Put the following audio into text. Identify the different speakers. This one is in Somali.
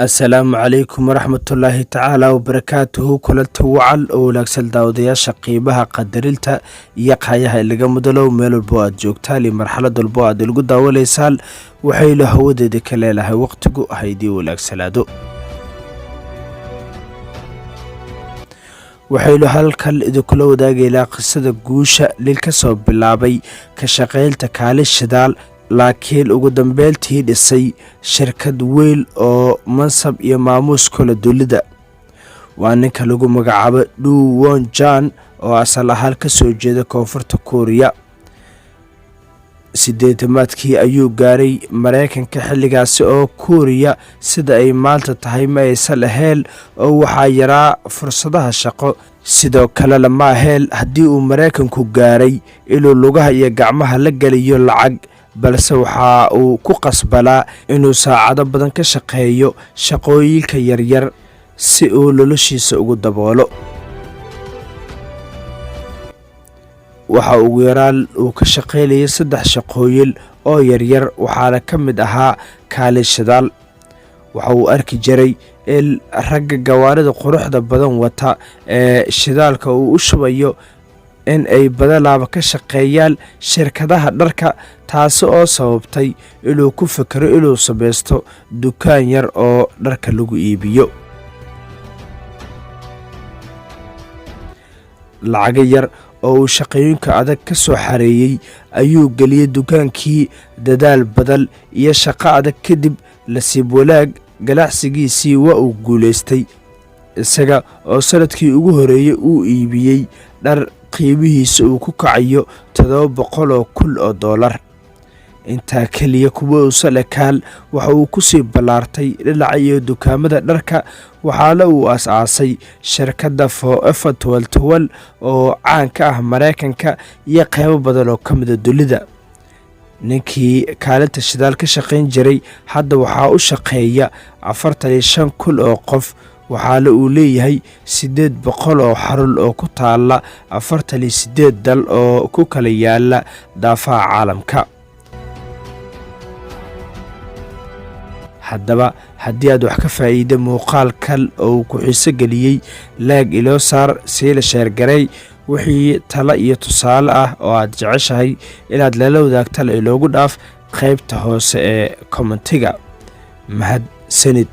Speaker 1: Asalaamu calaykum waraxmatullaahi tacaala wabarakaatuhu. Kulanta wacal oo wanaagsan, daawadayaasha qiimaha, qadarinta iyo qaayaha ilaga mudalow, meel walbo aad joogtaan iyo marxalad walbo aad ilagu daawanaysaan, waxaynu hawadeeda ka leelahay waqtigu ha idiin wanaagsanaado. Waxaynu halkan idinkula wadaagaynaa qisada guusha nin ka soo bilaabay ka shaqaynta kaalin shidaal, laakiin ugu dambeyntii dhisay shirkad weyn oo mansab iyo maamuus kula dunida. Waa ninka lagu magacaabo Du Won Jan oo asal ahaan ka soo jeeda Koonfurta Kuuriya. 80-aadkii ayuu gaaray Mareykanka, xilligaasi oo Kuuriya sida ay maanta tahay ma aysan ahayn, oo waxaa yaraa fursadaha shaqo. Sidoo kalena ma aheen haddii uu Maraykanku gaaray inuu lugaha iyo gacmaha la geliyo lacag, balse waxa uu ku qasbanaa inuu saacado badan ka shaqeeyo shaqooyinka yaryar si uu noloshiisa ugu daboolo. Waxa ugu yaraan uu ka shaqaynayay saddex shaqooyin oo yaryar, waxaana ka mid ahaa kaalin shidaal. Waxa uu arki jiray in ragga gawaarida quruxda badan wata ee shidaalka uu u shubayo in ay badanaaba ka shaqeeyaan shirkadaha dharka, taasi oo sababtay inuu ku fikiro inuu samaysto dukaan yar oo dharka lagu iibiyo. Lacago yar oo uu shaqooyinka adag ka soo xareeyey ayuu geliyey dukaankii. Dadaal badan iyo shaqo adag kadib, nasiib wanaag, ganacsigiisii waa uu guulaystay, isaga oo sanadkii ugu horeeyey uu iibiyey dhar qiimihiisa uu ku kacayo $700,000. Intaa keliya kuwa uusan ekaan, waxa uu kusii ballaartay dhinaca iyo dukaamada dharka, waxaana uu aas-aasay shirkadda Forever 21 oo caan ka ah Maraykanka iyo qeybo badan oo ka mida dunida. Ninkii kaalinta shidaal ka shaqayn jiray hadda waxaa u shaqeeya 45,000 oo qof, waxaana uu leeyahay 800 oo xarun oo ku taala 48 dal oo ku kala yaala daafaha caalamka. Haddaba, haddii aad wax ka faa'iida muuqaalkan oo uu ku xiiso geliyey, like iloo saar, siila share garay. Wixii talo iyo tusaale ah oo aad jeceshahay inaad lala wadaagtala, iloogu dhaaf qaybta hoose ee comment-iga. Mahad sanid.